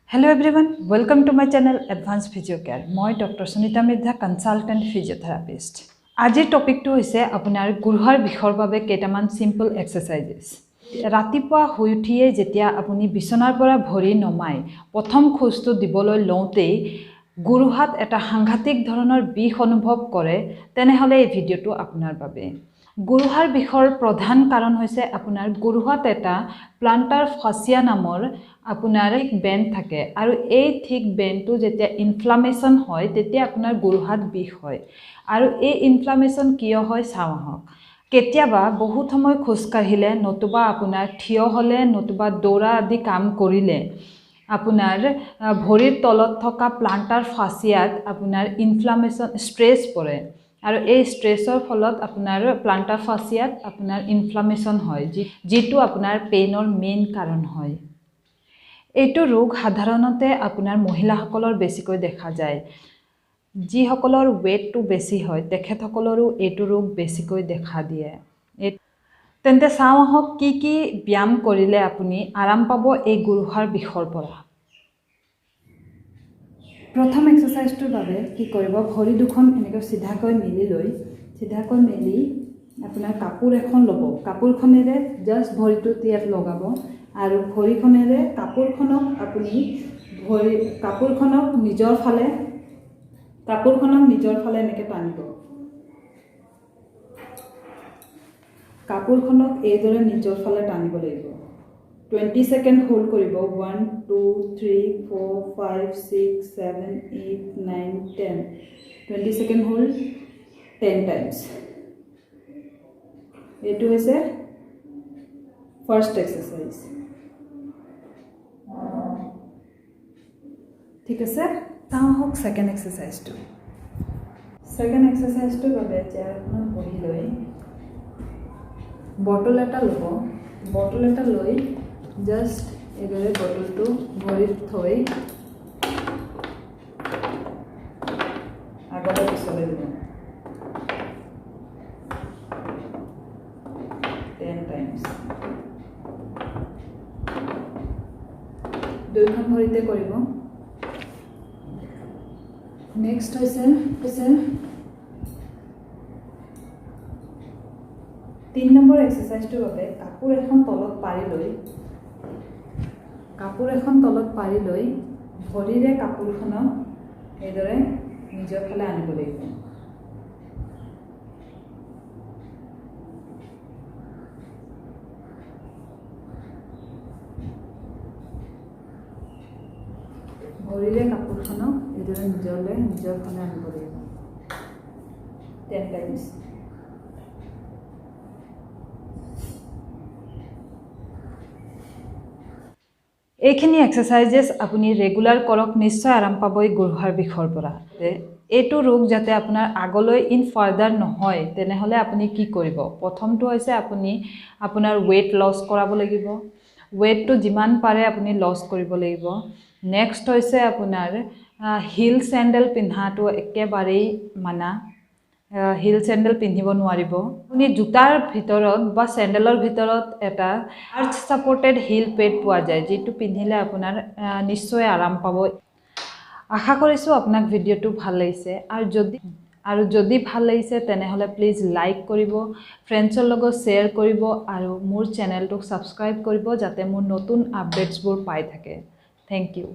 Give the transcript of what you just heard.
Hello everyone, welcome to my channel Advance Physio Care. মই doctor Sunita Mirdha, consultant physiotherapist. আজিৰ টপিকটো হৈছে আপোনাৰ গোৰোহাৰ বিষৰ বাবে কেইটামান চিম্পল এক্সাৰচাইজেছ। ৰাতিপুৱা শুই উঠিয়ে যেতিয়া আপুনি বিচনাৰ পৰা ভৰি নমাই প্ৰথম খোজটো দিবলৈ লওঁতেই গোৰোহাত এটা সাংঘাতিক ধৰণৰ বিষ অনুভৱ কৰে, তেনেহ'লে এই ভিডিঅ'টো আপোনাৰ বাবে। গোৰোহাৰ বিষৰ প্ৰধান কাৰণ হৈছে আপোনাৰ গোৰোহাত এটা প্লান্টাৰ ফাচিয়া নামৰ আপোনাৰ বেণ্ড থাকে আৰু এই থিক বেণ্ডটো যেতিয়া ইনফ্লামেশ্যন হয় তেতিয়া আপোনাৰ গোৰোহাত বিষ হয়। আৰু এই ইনফ্লামেশ্যন কিয় হয় চাওঁ আহক। কেতিয়াবা বহুত সময় খোজকাঢ়িলে নতুবা আপোনাৰ থিয় হ'লে নতুবা দৌৰা আদি কাম কৰিলে আপোনাৰ ভৰিৰ তলত থকা প্লান্টাৰ ফাচিয়াত আপোনাৰ ইনফ্লামেশ্যন ষ্ট্ৰেছ পৰে আৰু এই ষ্ট্ৰেছৰ ফলত আপোনাৰ প্লান্টাৰ ফাচিয়াত আপোনাৰ ইনফ্লামেশ্যন হয়, যিটো আপোনাৰ পেইনৰ মেইন কাৰণ হয়। এইটো ৰোগ সাধাৰণতে আপোনাৰ মহিলাসকলৰ বেছিকৈ দেখা যায়। যিসকলৰ ৱেইটটো বেছি হয় তেখেতসকলৰো এইটো ৰোগ বেছিকৈ দেখা দিয়ে। তেন্তে চাওঁ আহক কি কি ব্যায়াম কৰিলে আপুনি আৰাম পাব এই গোৰোহাৰ বিষৰ পৰা। প্ৰথম এক্সাৰচাইজটোৰ বাবে কি কৰিব, ভৰি দুখন এনেকৈ চিধাকৈ মেলি লৈ, চিধাকৈ মেলি আপোনাৰ কাপোৰ এখন ল'ব, কাপোৰখনেৰে জাষ্ট ভৰিটোত ইয়াত লগাব আৰু ভৰিখনেৰে কাপোৰখনক আপুনি ভৰি কাপোৰখনক নিজৰ ফালে, কাপোৰখনক নিজৰ ফালে এনেকৈ টানিব। কাপোৰখনক এইদৰে নিজৰ ফালে টানিব লাগিব। 20 ছেকেণ্ড হোল্ড কৰিব। 1 2 3 4 5 6 7 8 9 10, 20 ছেকেণ্ড হোল্ড 10 টাইমছ। এইটো হৈছে ফাৰ্ষ্ট এক্সাৰচাইজ। ঠিক আছে, চাওঁ আহক ছেকেণ্ড এক্সাৰচাইজটো। ছেকেণ্ড এক্সাৰচাইজটোৰ বাবে চেয়াৰ এখনত বহি লৈ বটল এটা ল'ব। বটল এটা লৈ জাষ্ট এইদৰে বটলটো ভৰিত থৈ আগলৈ পিছলৈ দিব 10 টাইমছ। দুইখন ভৰিতে কৰিব। নেক্সট হৈছে 3 নম্বৰ এক্সাৰচাইজটোৰ বাবে কাপোৰ এখন তলত পাৰি লৈ, কাপোৰ এখন তলত পাৰি লৈ ভৰিৰে কাপোৰখনক এইদৰে নিজৰ ফালে আনিব লাগিব। ভৰিৰে কাপোৰখনক এইদৰে নিজৰ ফালে আনিব লাগিব 10 টাইমছ। এইখিনি এক্সাৰচাইজেছ আপুনি ৰেগুলাৰ কৰক, নিশ্চয় আৰাম পাব এই গোৰোহাৰ বিষৰ পৰা। এইটো ৰোগ যাতে আপোনাৰ আগলৈ ইন ফাৰ্ডাৰ নহয়, তেনেহ'লে আপুনি কি কৰিব, প্ৰথমটো হৈছে আপুনি আপোনাৰ ৱেইট লছ কৰাব লাগিব। ৱেইটটো যিমান পাৰে আপুনি লছ কৰিব লাগিব। নেক্সট হৈছে আপোনাৰ হিল চেণ্ডেল পিন্ধাটো একেবাৰেই মানা। হিল চেণ্ডেল পিন্ধিব নোৱাৰিব। আপুনি জোতাৰ ভিতৰত বা চেণ্ডেলৰ ভিতৰত এটা আৰ্চ ছাপৰ্টেড হিল পেড পোৱা যায়, যিটো পিন্ধিলে আপোনাৰ নিশ্চয় আৰাম পাব। আশা কৰিছোঁ আপোনাক ভিডিঅ'টো ভাল লাগিছে আৰু যদি ভাল লাগিছে তেনেহ'লে প্লিজ লাইক কৰিব, ফ্ৰেণ্ডছৰ লগত শ্বেয়াৰ কৰিব আৰু মোৰ চেনেলটোক ছাবস্ক্ৰাইব কৰিব যাতে মোৰ নতুন আপডেটছবোৰ পাই থাকে। Thank you.